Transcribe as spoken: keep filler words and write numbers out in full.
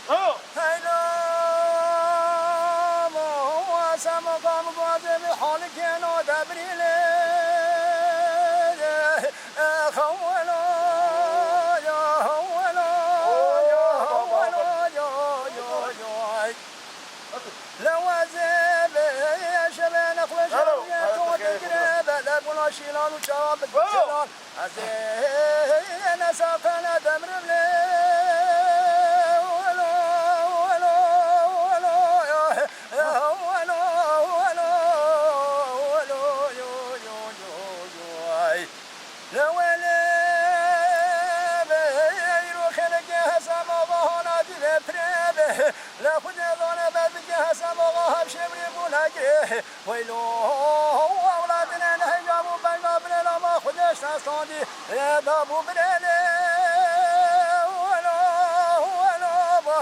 Heyla, ma, Hesem Axa, min gazê vê halikê na debrîlê. Xewela, ya, xewela, ya, xewela, ya, ya, ya. Lewezê bê şevê nexweş Hello. Hello, to okay, digire, bele buna şîlan û çawa bi Hello. Celal. Ez ê nesaxene demrim lê. Welo, welo, welo, ya. Welo, welo, welo, yo, yo, yo, yo, ay. Lewelê be, eyro xelekê Hesem Axa hana dîvê pirê be. Le Xwedê zane ber bike Hesem Axa hevşê wî bû negirê. Weylo, ewladine ne heyva bû, beyna birê lama Xwedê ştestandî, ê da bû birê lê. Welo, welo, bo,